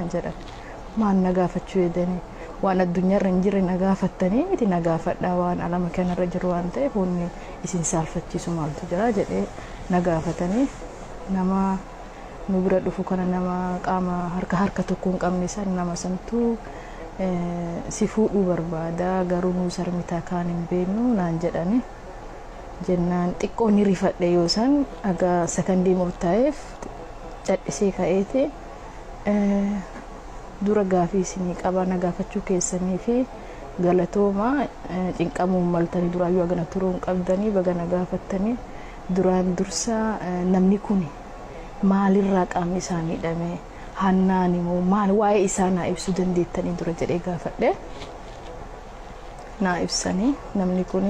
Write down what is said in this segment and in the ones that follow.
naan jedhan. Maal na gaafachuu jedhanii waan addunyaarra hin jirre na gaafattanii miti, na gaafadhaa, waan alama kanarra jiru waan ta'eef wanni isin saalfachiisu maaltu jira jedhee na gaafatanii. Nama nu bira dhufu kana, nama qaama harka harka tokko hin qabne san, nama santuu si fuudhuu barbaada, garuu nuu sarmitaa kaan hin beeknu naan jedhani. Jennaan xiqqoo ni rifadhe. Yoo san aga sakandii murtaa'eef cadhisee ka'eeti, dura gaafii isinii qaba, na gaafachuu keessanii fi galatooma, cinqamuun maltanii, duraayyuu hagana turuu hin qabdanii, baga na gaafattanii. Duraan dursa namni kun maalirraa qaamni isaa miidhame, hannaan immoo maal, waa'ee isaa naa ibsuu dandeettanii dura jedhee gaafadhe. Naa ibsanii, namni kun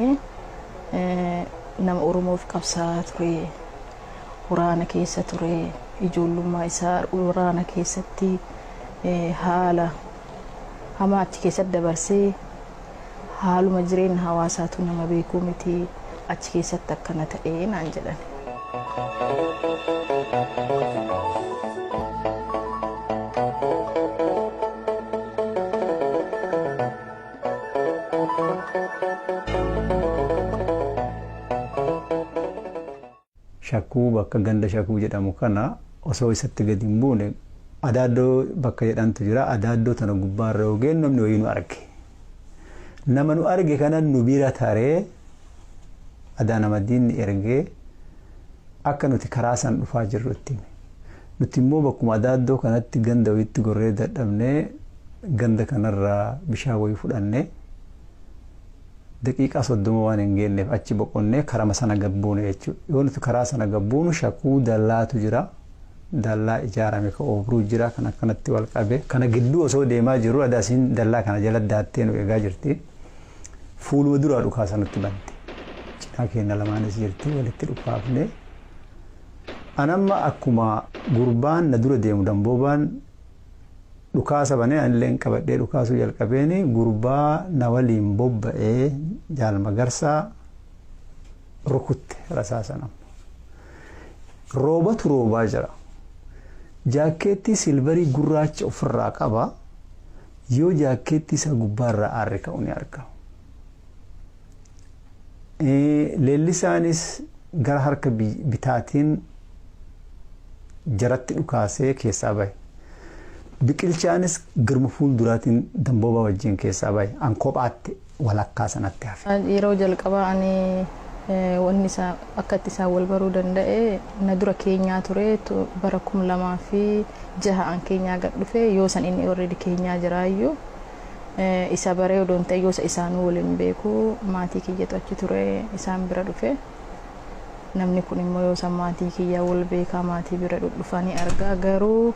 nama Oromoof qabsaa'aa ture, waraana keessa ture, ijoollummaa isaa waraana keessatti haala hamaa achi keessatti dabarsee, haaluma jireenya hawaasaatu nama beekuu miti, achi keessatti akkana ta'ee naan jedhan. Shakuu, bakka ganda Shakuu jedhamu kana osoo isatti gadi hin buune, Adaaddoo bakka jedhantu jira. Adaaddoo tana gubbaarra yoo geenyu namni wayii nu arge. Nama nu arge kana nu bira taree adaa nama diinni ergee akka nuti karaa san dhufaa jirru itti hime. Nuti immoo bakkuma Adaaddoo kanatti ganda wayiitti gorree dadhabnee, ganda kanarraa bishaan wayii fudhannee, daqiiqaa 30 waan hin geenneef achi boqonnee karama sana gabbuune jechuudha. Yoo nuti karaa sana gabbuunu Shakuu dallaatu jira. Dallaa ijaarame ka oobruu jira kan akkanatti wal qabe. Kana gidduu osoo deemaa jirru adaasiin dallaa kana jala daattee nu eegaa jirti. Fuuluma duraa dhukaasa nutti bante. Cinaa keenya lamaanis jirti, walitti dhukaafne. Anamma akkuma gurbaan na dura deemu Damboobaan dhukaasa banee, anillee qabadhee dhukaasuu jalqabeeni, gurbaa na waliin bobba'ee Jaal Magarsaa rukutte rasaasa nama. Roobatu roobaa jira. Jaakkeettii silvarii gurraacha ofirraa qaba. Yoo jaakkeettii isaa gubbaarraa aarri ka'u ni argama. Leellisaanis gara harka bitaatiin jaratti dhukaasee keessaa bahe. Biqilchaanis garuma fuulduraatiin Damboobaa wajjin keessaa bahe. An kophaatti walakkaa sanatti hafe. Yeroo jalqabaa ani wanni isaa akka itti isaan wal baruu danda'e, na dura Keenyaa ture. Bara 2006 an Keenyaa gad dhufe. Yoo san inni already Keenyaa jiraayyuu isa baree odoon ta'e, yoo isa isaanuu waliin beeku, maatii kiyyatu achi ture, isaan bira dhufe. Namni kun immoo yoo san maatii kiyyaa wal beekaa, maatii bira dhufanii argaa, garuu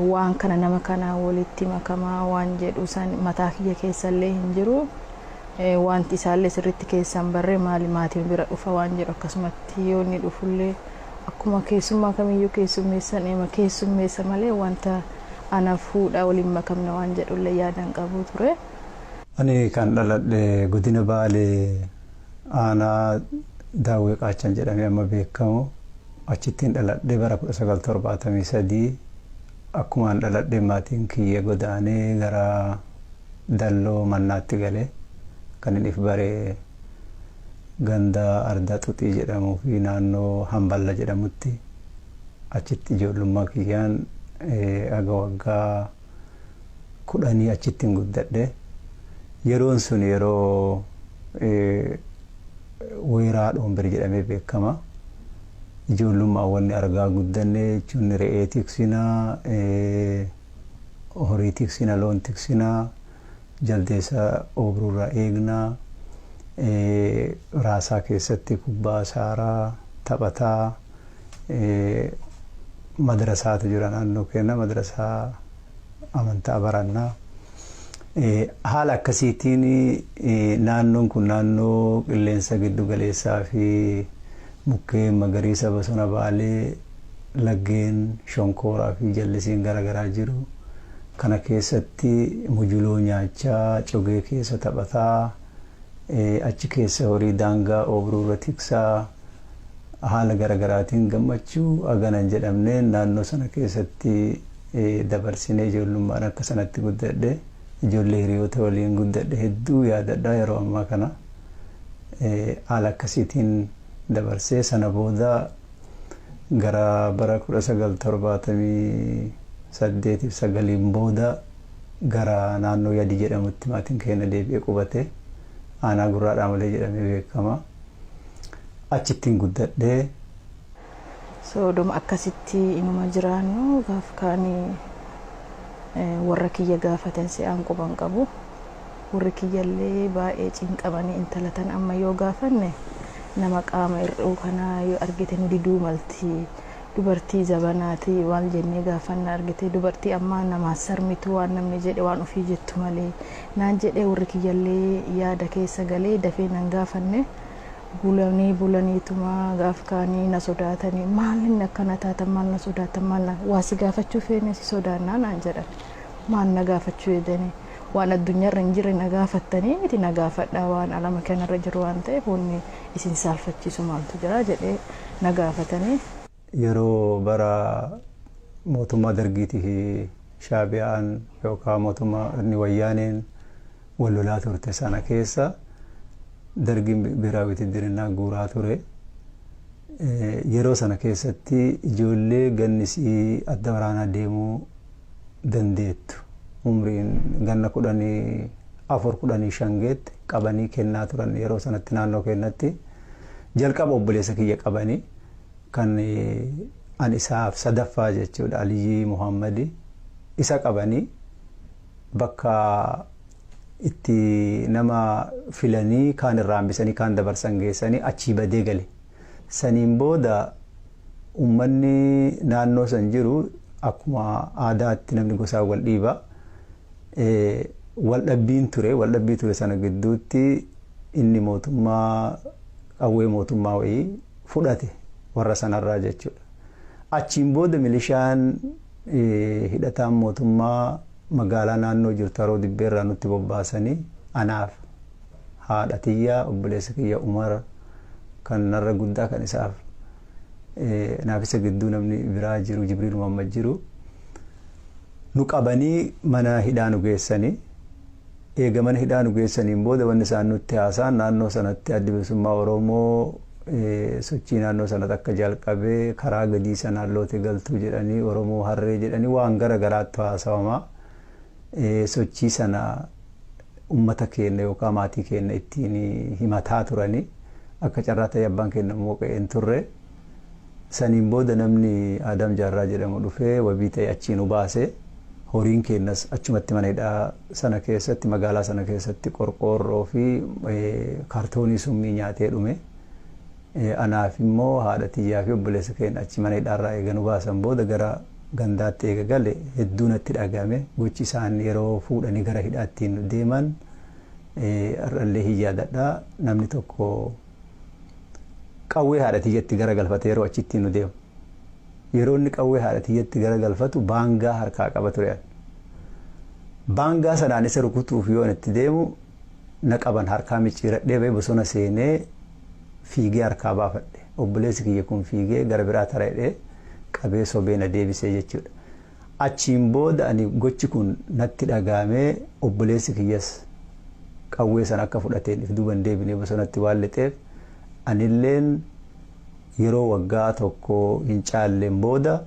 waan kana nama kana walitti makamaa waan jedhu san mataa kiyya keessallee hin jiru. Wanti isaallee sirriitti keessan barree maali, maatiin bira dhufa waan jedhu, akkasumatti yoo inni dhufullee akkuma keessummaa kamiyyuu keessummeessan ema keessummeessa malee wanta ana fuudhaa waliin makamna waan jedhullee yaadan qabu ture. Ani kan dhaladhe godina Baalee, aanaa Daawwee Qaachan jedhamee amma beekamu. Achittiin dhaladhe bara 1973. Akkumaan dhaladhe maatiin kiyya godaanee gara Dalloo Mannaatti galee. Kan inni if bare ganda Ardaa Xuxii jedhamuu fi naannoo Hamballa jedhamutti. Achitti ijoollummaa kiyyaan aga waggaa 10 achittiin guddadhe. Yeroon sun yeroo weeraa dhoombir jedhamee beekama. Ijoollummaa wanni argaa guddanne jechuun re'ee tiksinaa, horii tiksina, loon tiksinaa, jaldeessa oobiruurraa eegnaa, raasaa keessatti kubbaa saaraa taphataa, madrasaatu jira naannoo keenya, madrasaa amantaa barannaa. Haala akkasiitiin naannoon kun naannoo qilleensa giddu galeessaa fi mukkeen magariisa bosona Baalee, laggeen shonkooraa fi jallisiin garaagaraa jiru. Kana keessatti mujuloo nyaachaa, cogee keessa taphataa, achi keessa horii daangaa oobiruurra tiksaa, haala garaagaraatiin gammachuu hagana hin jedhamneen naannoo sana keessatti Dabarsinee ijoollummaan akka sanatti guddadhe, ijoollee hiriyoota waliin guddadhe hedduu yaadadha. Yeroo ammaa kana haala akkasiitiin dabarsee, sana booda gara bara 1978f sagaliin booda gara naannoo Yadii jedhamutti maatiin keenya deebi'ee qubate. Aanaa Gurraadhaa malee jedhamee beekama. Achittiin guddadhee. Soodoma akkasitti inuma jiraannu, gaaf kaanii warra kiyya gaafatan se'aan quban qabu. Warri kiyyallee baay'ee cinqamanii, intala tan amma yoo gaafanne nama qaama hir'uu kanaa yoo argite nu diduu malti. Dubartii zabanaati waan jennee gaafanna argite, dubartii ammaa namaa sarmitu, waan namni jedhe waan ofii jettu malee naan jedhee, warri kiyyallee yaada keessa galee dafee nan gaafanne. Bulanii bulaniituma gaaf kaanii na sodaatanii, maal inni akkana taatan, maal na sodaatan, maal na waa si gaafachuu feene si sodaannaa naan jedhan. Maal na gaafachuu jedhanii? Waan addunyaarra hin jirre na gaafattanii miti, na gaafadha, waan alama kanarra jiru waan ta'eef wanni isin saalfachiisu maaltu jira jedhee na gaafatanii. Yeroo bara mootummaa Dargiitii fi Shaabiyaan yookaan mootummaa inni Wayyaaneen wal lolaa turte sana keessa Dargiin biraa witidirinnaa guuraa ture. Yeroo sana keessatti ijoollee gannisii adda waraanaa deemuu dandeettu, umriin ganna 14, 15 geette qabanii kennaa turan. Yeroo sanatti naannoo kennatti jalqaba obboleessa kiyya qabanii, kan an isaaf sadaffaa jechuudha, Aliyyii Muhammadi, isa qabanii bakka itti nama filanii kaan irraa hambisanii kaan dabarsan geessanii, achii badee gale. Saniin booda uummanni naannoo san jiru akkuma aadaatti namni gosaan wal dhiiba. Wal dhabbiin ture, wal dhabbii ture sana gidduutti inni mootummaa qawwee mootummaa wayii fudhate warra sanarraa jechuudha. Achiin booda milishaan hidhataan mootummaa magaalaa naannoo jirtu Haroo Dibbeerraa nutti bobbaasanii, anaaf haadha tiyyaa, obboleessa kiyya Umar kan narra guddaa, kan isaaf naaf isa gidduu namni biraa jiru Jibriil Muhammad jiru, nu qabanii mana hidhaa nu geessanii. Eega mana hidhaa nu geessaniin booda wanni isaan nutti haasa'an naannoo sanatti Addi Bilisummaa Oromoo sochii naannoo sanatti akka jalqabee, karaa gadii sanaan loote galtuu jedhanii, Oromoo harree jedhanii, waan gara garaatti haasawama. Sochii sana uummata keenya yookaan maatii keenya ittiin himataa turanii, akka carraa ta'e abbaan keenya immoo qe'een turre. Saniin booda namni Adam Jaarraa jedhamu dhufee wabii ta'e achii nu baase. Horiin keenyas achumatti mana hidhaa sana keessatti, magaalaa sana keessatti qorqoorroo fi kaartoonii summii nyaatee dhume. Anaaf immoo haadha tiyyaa fi obboleessa keenya achi mana hidhaarraa eega nu baasan booda gara gandaatti eega gale hedduu natti dhagahame. Gochi isaan yeroo fuudhanii gara hidhaattiin deeman har'allee hin yaadadha. Namni tokko qawwee haadha tiyyatti gara galfate yeroo achittiin nu deemu. Yeroo inni qawwee haadha tiyyatti gara galfatu baangaa harkaa qaba ture. Baangaa sanaan isa rukutuuf yoo itti deemu na qaban, harkaa micciiradhee bahee bosona seenee fiigee harkaa baafadhe. Obboleessi kiyya kun fiigee gara biraa tara'ee qabee sobee na deebisee jechuudha. Achiin booda ani gochi kun natti dhagahamee, obboleessi kiyyas qawwee sana akka fudhateen if duuban deebinee bosonatti waan lixeef, anilleen yeroo waggaa tokko hin caalleen booda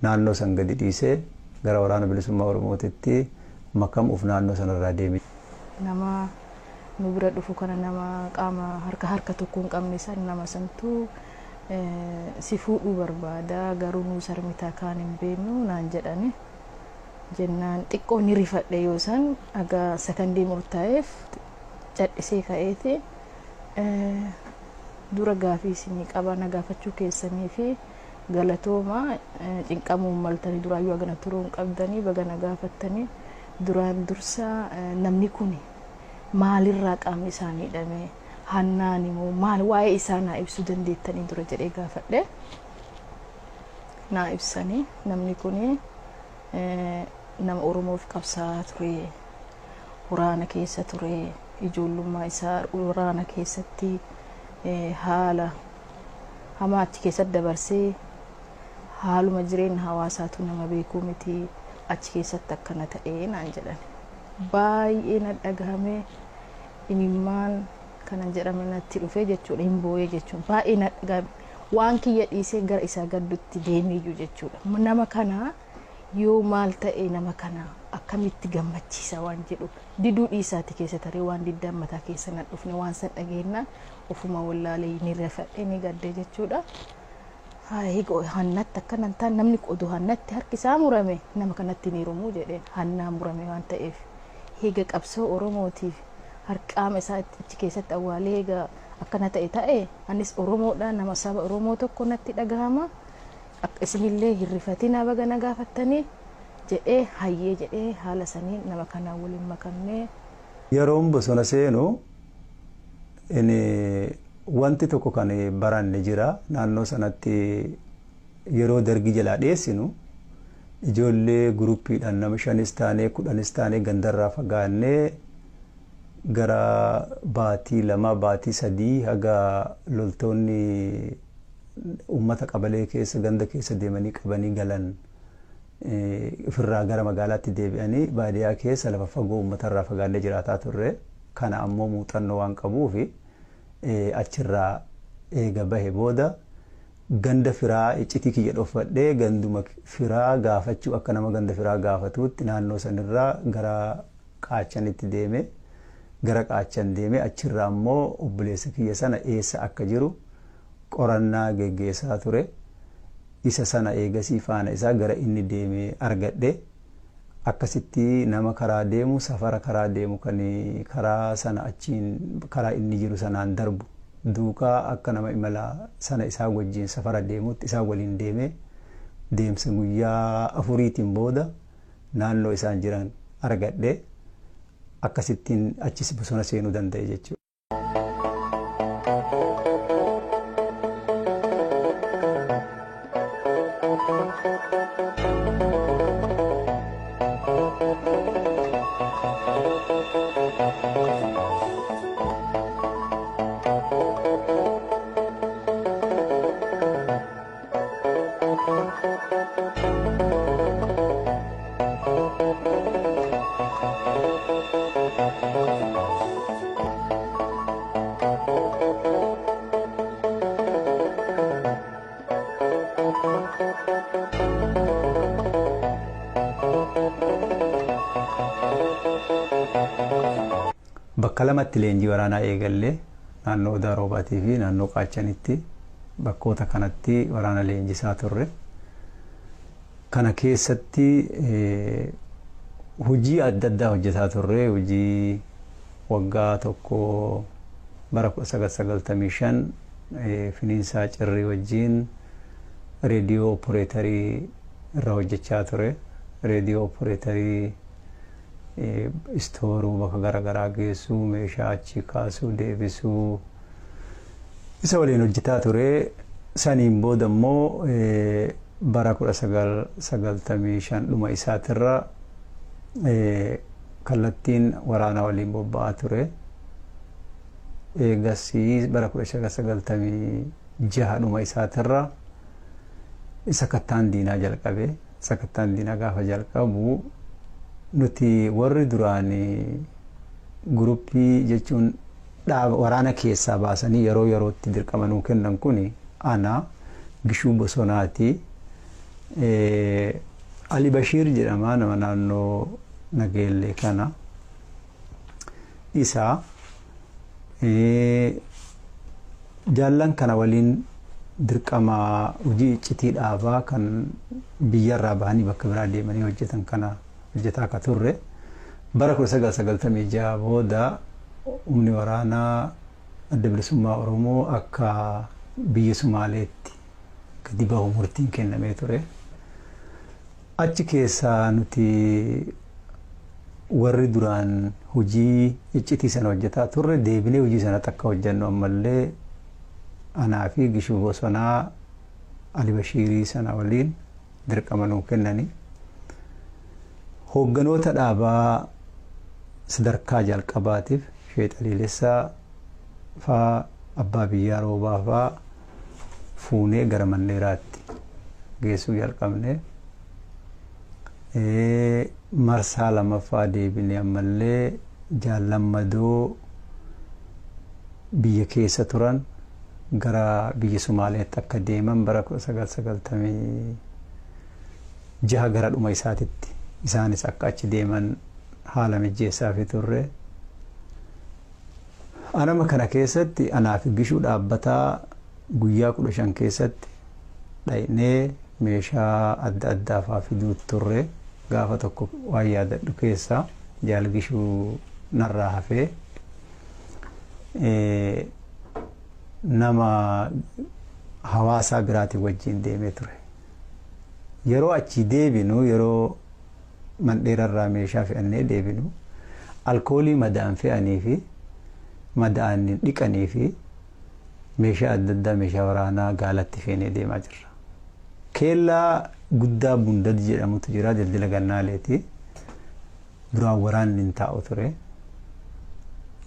naannoo san gadi dhiisee gara Waraana Bilisummaa Oromootitti makamuuf naannoo sanarraa deeme. Nama nu bira dhufu kana, nama qaama harka tokko hin qabne san, nama santuu si fuudhuu barbaada, garuu nuu sarmitaa kaan hin beeknu naan jedhani. Jennaan xiqqoo ni rifadhe. Yoo san aga sakandii murtaa'eef cadhisee ka'eeti, dura gaafii isinii qaba, na gaafachuu keessanii fi galatooma, cinqamuun maltanii, duraayyuu hagana turuu hin qabdanii, baga na gaafattanii, duraan dursa namni kun maalirraa qaamni isaa miidhame, hannaan immoo maal, waa'ee isaa naa ibsuu dandeettanii dura jedhee gaafadhe. Naa ibsanii, namni kun nama Oromoof qabsaa'aa ture, waraana keessa ture, ijoollummaa isaa waraana keessatti haala hamaa achi keessatti dabarsee Haaluma jireenya hawaasaatu nama beekuu miti, achi keessatti akkana ta'ee naan jedhan. Baay'ee na dhagahame, imimmaan kanan jedhame natti dhufe jechuudha, hin boo'ee jechuudha. Baay'ee na dhagahame, waan kiyya dhiisee gara isaa gaddutti deemeeyyu jechuudha. Nama kana yoo maal ta'e, nama kana akkamitti gammachiisa waan jedhu diduu dhiisaati keessa taree waan diddaan mataa keessa na dhufne. Waan san dhageenyaan ofuma wallaalee ni rafadhe, ni gadde jechuudha. Hannatti akkana hin taane, namni oduu hannatti harki isaa murame nama kanatti ni hirumuu jedheen. Hannaa murame waan ta'eef, heega qabsoo Oromootiif harqaama isaa achi keessatti awwaalee, heega akkana ta'e ta'e, anis Oromoodha, nama saba Oromoo tokko natti dhagahama. Isinillee hirrifatinaa, baga na gaafattanii jedhee, hayyee jedhee haala saniin nama kanaan waliin makamnee. Yeroon bosona seenu wanti tokko kan baranne jira. Naannoo sanatti yeroo Dargii jalaa dheessinu, ijoollee guruppiidhaan nama 5s taanee 10s taanee gandarraa fagaannee gara baatii 2, baatii 3 haga loltoonni uummata qabalee keessa, ganda keessa deemanii qabanii galan, ofirraa gara magaalaatti deebi'anii baadiyyaa keessa lafa fagoo uummatarraa fagaannee jiraataa turre. Kana ammoo muuxannoo waan qabuufi achirraa eega bahe booda ganda firaa iccitii kiyya dhofadhee ganduma firaa gaafachuu, akka nama ganda firaa gaafatuutti naannoo sanirraa gara Qaachanitti deeme. Gara Qaachan deeme, achirraa immoo obboleessa kiyya sana eessa akka jiru qorannaa geggeessaa ture. Isa sana eegasii faana isaa gara inni deeme argadhe. Akkasitti nama karaa deemu, safara karaa deemu, kan karaa sana achiin karaa inni jiru sanaan darbu duukaa akka nama imala sana isaa wajjin safara deemutti isaa waliin deeme. Deemsa guyyaa 4tiin booda naannoo isaan jiran argadhe. Akkasittiin achis bosona seenuu danda'e jechuudha. Bakka lamatti leenjii waraanaa eegallee, naannoo Odaa Roobaatii fi naannoo Qaachanitti. Bakkoota kanatti waraana leenjisaa turre. Kana keessatti hojii adda addaa hojjetaa turre. Hojii waggaa tokko bara 1995 Finiinsaa Cirrii wajjin reediyoo opereetarii irra hojjechaa ture. Reediyoo opereetarii istooruu, bakka garaagaraa geessuu, meeshaa achi kaasuu, deebisuu isa waliin hojjetaa ture. Saniin booda immoo bara 1995 dhuma isaatirra kallattiin waraana waliin bobba'aa ture. Eegasii bara 1996 dhuma isaatirra sakattaan diinaa jalqabe. Sakattaan diinaa gaafa jalqabu, nuti warri duraan guruppii jechuun waraana keessaa baasanii yeroo yerootti dirqama nuu kennan kun ana, Gishuu Bosonaati. Ali Bashiir jedhama, nama naannoo Nageellee kana. Isa jaallan kana waliin dirqama hojii iccitii dhaabaa kan biyyarraa bahanii bakka biraa deemanii hojjetan kana hojjetaa akka turre. Bara 1996 booda humni waraanaa Adda Bilisummaa Oromoo akka biyya Sumaaleetti gadi bahu murtiin kennamee ture. Achi keessaa nuti warri duraan hojii iccitii sana hojjetaa turre deebinee hojii sanatti akka hojjennu ammallee anaa fi Gishuu Bosonaa, Ali Bashiirii sana waliin dirqama nuu kennani. Hoogganoota dhaabaa sadarkaa jalqabaatiif Sheex Aliilessaa faa, Abbaa Biyyaa Roobaa faa fuunee gara Manneeraatti Geessuu jalqabne. Marsaa lamaffaa deebine ammallee jaallammadoo biyya keessa turan gara biyya Somaaliyaatti akka deeman bara 1996 gara dhuma isaatitti isaanis akka achi deeman haala mijeessaafi turre. Anama kana keessatti anaaf Gishuu dhaabbataa guyyaa 15 keessatti dhaynee meeshaa adda addaa fa'aa fiduu turre. Gaafa tokko waan yaadadhu keessaa jaal Gishuu narraa hafee nama hawaasaa biraatiin wajjin deemee ture. Yeroo achi deebinu, yeroo mandheerarraa meeshaa fe'annee deebinu, alkoolii madaan fe'anii fi madaan dhiqanii fi meeshaa adda addaa, meeshaa waraanaa gaalatti feenee deemaa jirra. Keellaa guddaa Bundad jedhamutu jira dildila gannaaleeti. Duraan waraanni hin taa'u ture.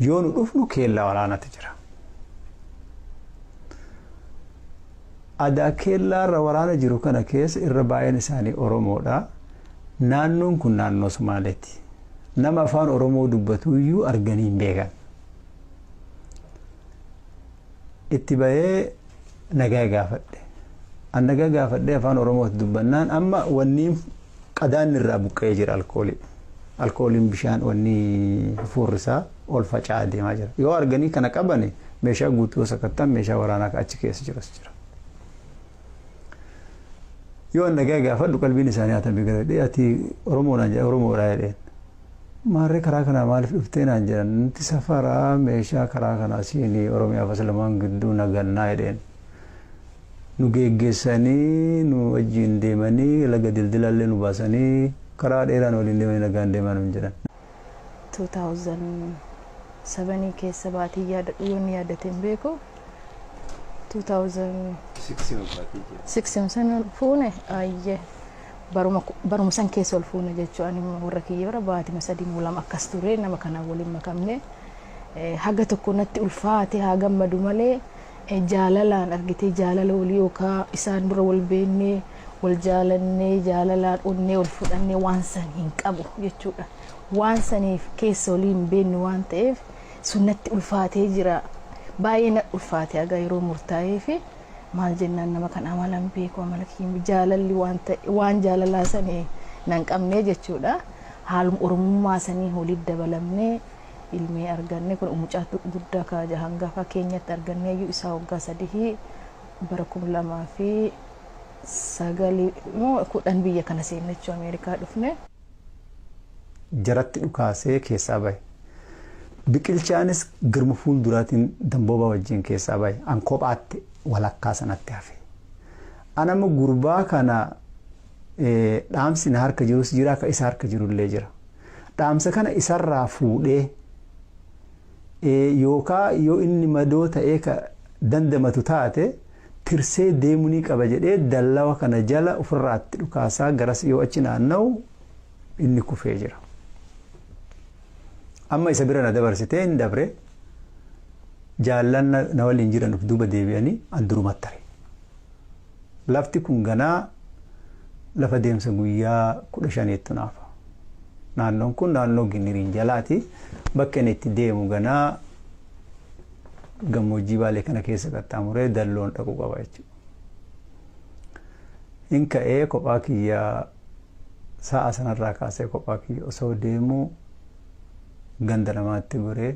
Yoo nu dhufnu keellaa waraanatu jira. Adaa keellaarra waraana jiru kana keessa irra baay'een isaanii Oromoodha. Naannoon kun naannoo Somaaleeti. Nama afaan Oromoo dubbatu iyyuu arganii hin beekan. Itti bahee nagaa gaafadhe. An nagaa gaafadhee afaan Oromootti dubbannaan amma wanni qadaanni irraa buqqa'ee jira alkoolii. Alkooliin bishaan wanni hafuurri isaa ol faca'aa deemaa jira. Yoo arganii kana qabani meeshaa guutuu sakattan meeshaa waraanaa achi keessa jirus jira. Yoo nagaa gaafadhu qalbiin isaanii hatamee gara jedhee ati Oromoodhaan jedhe Oromoodhaa jedheen. Maarree karaa kanaa maaliif dhuftee naan jedhan, nuti safaraa meeshaa karaa kanaa siinii Oromiyaa fi Islamaan gidduu nagannaa jedheen. Nu geggeessanii nu wajjin deemanii laga dildilallee nu baasanii karaa dheeraan waliin deemanii nagaan deemaa nuun jedhan. 2007 keessa baatii yaadadhu yoon yaadate hin beeku. 2006 san fuune ayyee baruma san keessa ol fuune jechuun ani warra kiyya bira baatima 3 moo 2 akkas ture nama kanaan waliin makamne. Haga tokko natti ulfaate haa gammadu malee jaalalaan argitee jaalala walii yookaan isaan dura wal beennee wal jaalannee jaalalaan onnee wal fudhannee waan san hin qabu jechuudha. Waan saniif keessa walii hin beeknu waan ta'eef sun natti ulfaatee jira. Baay'ee na ulfaate haga yeroo murtaa'ee fi maal jennaan nama kan amala hin beeku amala kiyya jaalalli waan ta'e waan jaalalaa sanii nan qabnee jechuudha. Haaluma Oromummaa sanii walitti dabalamnee ilmee arganne kun mucaa guddaa kaja hangafa keenyatti arganne iyyuu isaa waggaa 3 bara 2009 moo 10 biyya kana seenne jechuu Ameerikaa dhufne. Jaratti dhukaasee keessaa bahe. Biqilchaanis girma fuulduraatiin damboobaa wajjin keessaa bahe. An kophaatti walakkaa sanatti hafe. An amma gurbaa kana dhaamsi na harka jirus jira akka isa harka jirullee jira. Dhaamsa kana isarraa fuudhee yookaan yoo inni madoo ta'ee ka dandamatu taate tirsee deemuu ni qaba jedhee dallawa kana jala ofirraatti dhukaasaa garas yoo achi naanna'u inni kufee jira. Amma isa bira na dabarsitee hin dabre jaallan na waliin jiran of duuba deebi'anii an durumatti tare. Lafti kun ganaa lafa deemsa guyyaa 15tti naafa. Naannoon kun naannoo Ginniriin jalaati. Bakka inni itti deemu ganaa gammoojjii Baalee kana keessa qaxxaamuree dalloon dhaquu qaba jechuudha. Hin ka'ee kophaa kiyyaa sa'a sanarraa kaasee kophaa kiyya osoo deemuu ganda namaatti goree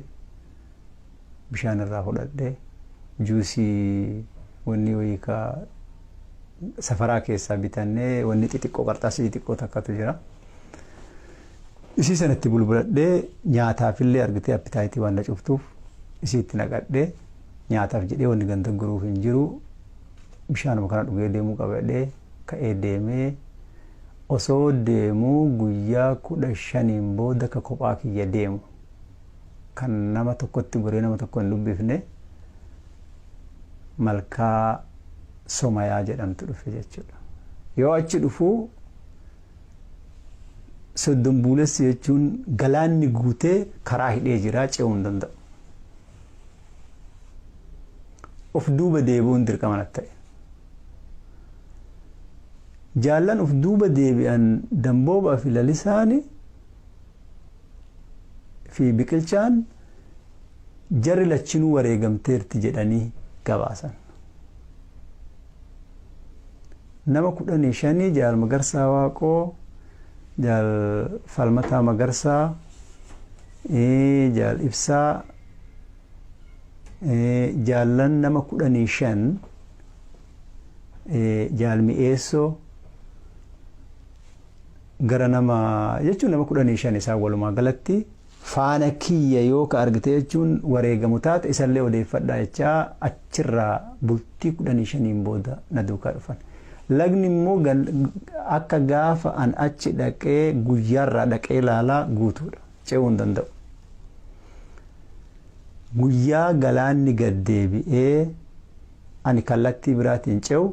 bishaan irraa fudhadhee juusii wanni wayii ka safaraa keessaa bitannee wanni xixiqqoo qarxaasii xixiqqoo takkatu jira. Isii sanatti bulbuladhee nyaataafillee argitee appitaayitii waan na cuftuuf isiitti naqadhee nyaataaf jedhee wanni ganda goruuf hin jiru bishaanuma kana dhugee deemuu qaba jedhee ka'ee deemee osoo deemuu guyyaa 15n booda ka kophaa kiyya deemu kan nama tokkotti goree nama tokko hin dubbifne malkaa Somayaa jedhamtu dhufe jechuudha. Yoo achi dhufuu soddon buulessi jechuun galaanni guutee karaa hidhee jira ce'uu hin danda'u. Of duuba deebi'uun dirqama natti ta'e. Jaallan uf duuba deebi'an Damboobaa fi Lalisaani fi Biqilchaan jarri lachinuu wareegamteerti jedhanii gabaasan. Nama 15, Jaal Magarsaa Waaqoo, Jaal Falmataa Magarsaa, Jaal Ibsaa, jaallan nama 15, Jaal Mi'eessoo, gara nama jechuun nama 15 isaan walumaa galatti faana kiyya yoo ka argite jechuun wareegamu taate isallee odeeffadhaa jechaa achirraa bultii 15n booda na duukaa dhufan. Lagni immoo akka gaafa an achi dhaqee guyyaarraa dhaqee ilaalaa guutuudha. Ce'uu hin danda'u. Guyyaa galaanni gad deebi'ee ani kallattii biraatiin ce'u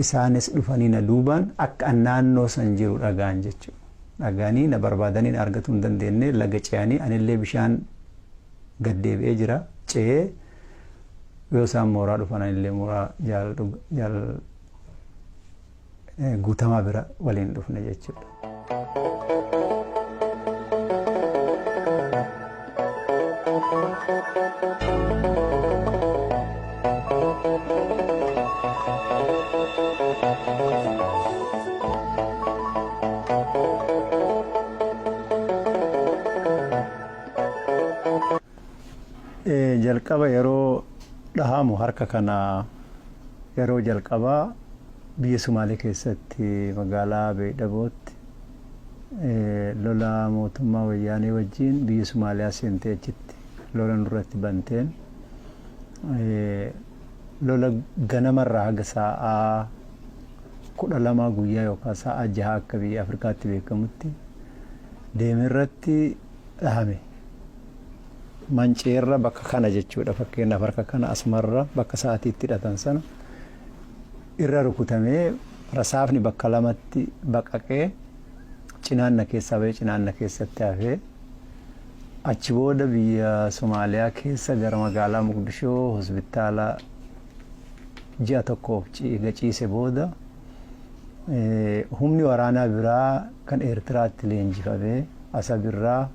isaanis dhufanii na duubaan akka an naannoo san jiru dhagaan jechuudha. Dhagaanii na barbaadanii na argatuu hin dandeenye. Laga ce'anii anillee bishaan gad deebi'ee jira. Ce'ee yoo isaan mooraa dhufan anillee mooraa jaal Guutamaa bira waliin dhufne jechuudha. Jalqaba yeroo dhahamu harka kana yeroo jalqabaa biyya Sumaalee keessatti magaalaa Beeydhabootti lola mootummaa Wayyaanee wajjin biyya Sumaaliyaa seentee achitti lola nurratti banteen lola ganamarraa haga sa'aa 12 guyyaa yookaan sa'aa 6 akka biyya Afrikaatti beekamutti deemerratti dhahame. Manceerra bakka kana jechuudha, fakkeenyaaf harka kana asumarra bakka sa'aatiitti hidhatan sana irra rukutamee rasaafni bakka lamatti baqaqee cinaanna keessaa bahee cinaanna keessatti hafee, achi booda biyya Somaaliyaa keessa gara magaalaa Muqdishoo hospitaala ji'a tokkoof ciise booda humni waraanaa biraa kan Eertiraatti leenjifamee Asabirraa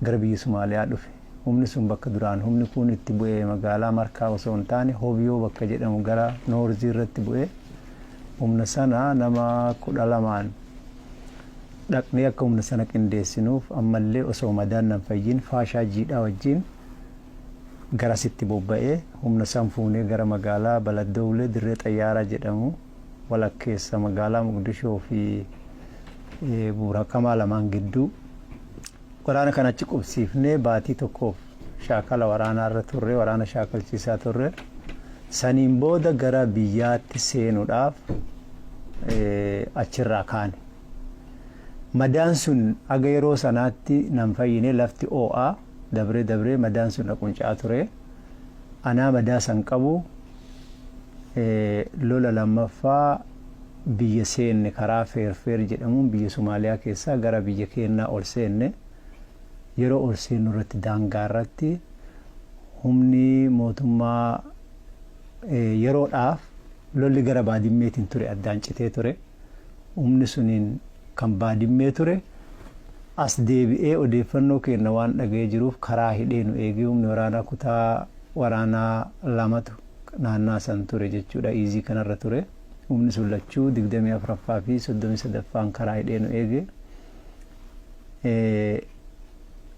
gara biyya Somaaliyaa dhufe. Humni sun bakka duraan humni kun itti bu'ee magaalaa Markaa osoo hin taane Hobiyoo bakka jedhamu gara Noorzii irratti bu'ee, humna sana nama 12n dhaqnee akka humna sana qindeessinuuf ammallee osoo madaan nan fayyin faashaa jiidhaa wajjin garasitti bobba'ee, humna san fuunee gara magaalaa Baladdoowlee dirree xayyaaraa jedhamu walakkeessa magaalaa Muqdishoo fi Buurakamaa lamaan gidduu waraana kana achi qubsiifnee baatii tokkoof shaakala waraanaa irra turre, waraana shaakalchiisaa turre. Saniin booda gara biyyaatti seenuudhaaf achirraa kaane. Madaan sun aga yeroo sanaatti nan fayyine, lafti oo'aa dabree dabree madaan sun na qunca'aa ture. Anaa madaa san qabu lola lammaffaa biyya seenne, karaa Feerfeer jedhamuun biyya Somaaliyaa keessaa gara biyya keennaa ol seenne. Yeroo ol seennu irratti daangaa irratti humni mootummaa yeroodhaaf lolli gara Baadimmeetiin ture addaan citee ture. Humni suniin kan Baadimmee ture as deebi'ee odeeffannoo keenna waan dhaga'ee jiruuf karaa hidhee nu eegee, humni waraanaa kutaa waraanaa lamatu naannaa san ture jechuudha, iizii kanarra ture. Humni sun lachuu 24ffaa fi 33ffaan karaa hidhee nu eege.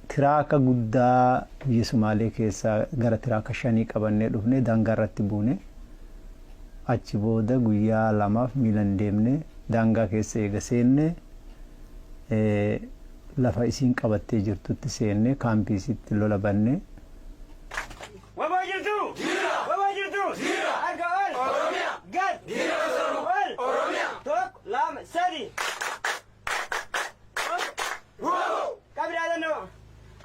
Tiraaka guddaa biyya Sumaalee keessaa gara tiraaka shanii qabannee dhufne daangaa irratti buune. Achi booda guyyaa lamaaf miilan deemne, daangaa keessa eega seenne lafa isiin qabattee jirtutti seenne, kaampii isiitti lola banne. Waboo jirtu! Jira! Waboo jirtu! Jira! Harka ol! Oromiyaa! Gad! Ol! Oromiyaa! Tokko, lama, sadi! Qabri yaadannoo.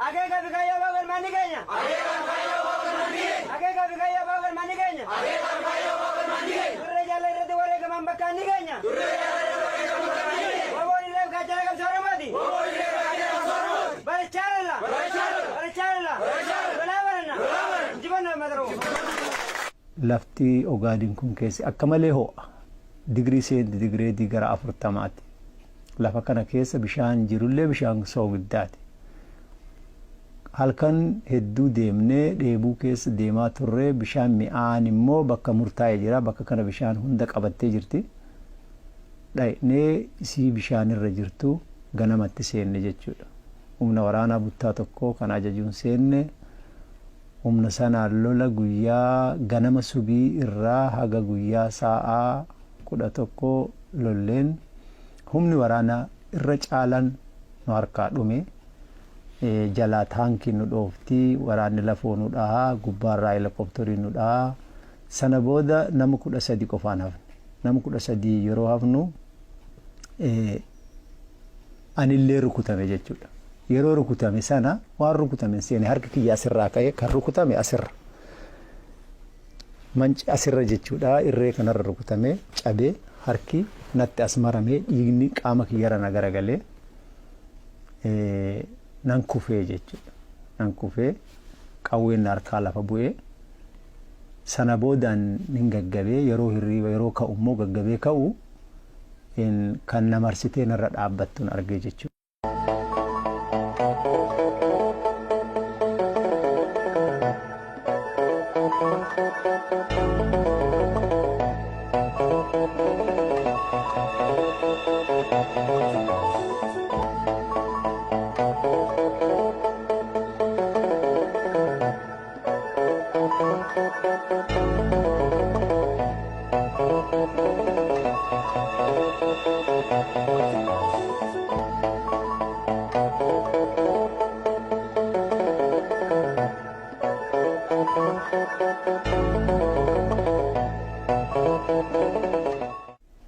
Akeeka fi kaayyoo abaa galmaan ni keenya. Akeeka fi kaayyoo abaa galmaan ni keenya. Akeeka fi kaayyoo abaa galmaan ni keenya. Akeeka fi kaayyoo abaa galmaan ni keenya. Durree jaalala irratti wareegaman bakkaan ni keenya. Durree jaalala irratti wareegaman bakkaan ni keenya. Waboon irreef gaachana qabsoo Oromooti. Waboon irreef gaachana qabsoo Oromooti. Barachaa lola. Barachaa lola. Barachaa lola. Barachaa lola. Lolaa baranna. Lolaa baranna. Injifannoo uummata Oromoo. Lafti Ogaadin kun keessi akka malee ho'a. Digirii seentigireedii gara 40ti. Lafa kana keessa bishaan jirullee bishaan soogiddaati. Halkan hedduu deemnee dheebuu keessa deemaa turree, bishaan mi'aan immoo bakka murtaa'e jira. Bakka kana bishaan hunda qabattee jirti. Dhaqnee isii bishaan irra jirtu ganamatti seenne jechuudha. Humna waraanaa buttaa tokko kan ajajuun seenne. Humna sanaan lola guyyaa ganama subii irraa haga guyyaa sa'aa 11 lolleen, humni waraanaa irra caalan nu harkaa dhume. Jalaa taankiin nu dhoofti, waraanni lafoo nu dhahaa, gubbaarraa helikopteriin nu dhahaa. Sana booda nama 13 qofaan hafne. Nama 13 yeroo hafnu anillee rukutame jechuudha. Yeroo rukutame sana waan rukutame seene, harki kiyya asirraa ka'ee kan rukutame asirra. Manci asirra jechuudha, irree kanarra rukutame, cabee, harki natti as maramee, dhiigni qaama kiyyarra na garagalee nan kufee jechuudha. Nan kufee, qawween harkaa lafa bu'ee, sana boodaan nin gaggabee. Yeroo hirriiba yeroo ka'u immoo gaggabee ka'u kan na marsitee narra dhaabbattuun argee jechuudha.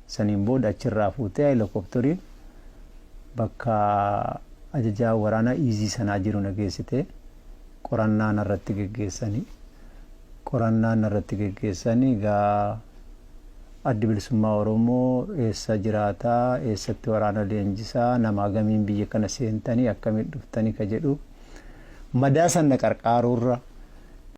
Saniin booda achirraa fuutee helikopteriin bakka ajajaa waraanaa iizii sanaa jiru na geessite. Qorannaa narratti geggeessanii, qorannaa narratti geggeessanii, egaa Addi Bilisummaa Oromoo eessa jiraataa, eessatti waraana leenjisaa, nama hagamiin biyya kana seentanii, akkamiin dhuftanii ka jedhu, madaa san na qarqaaruurra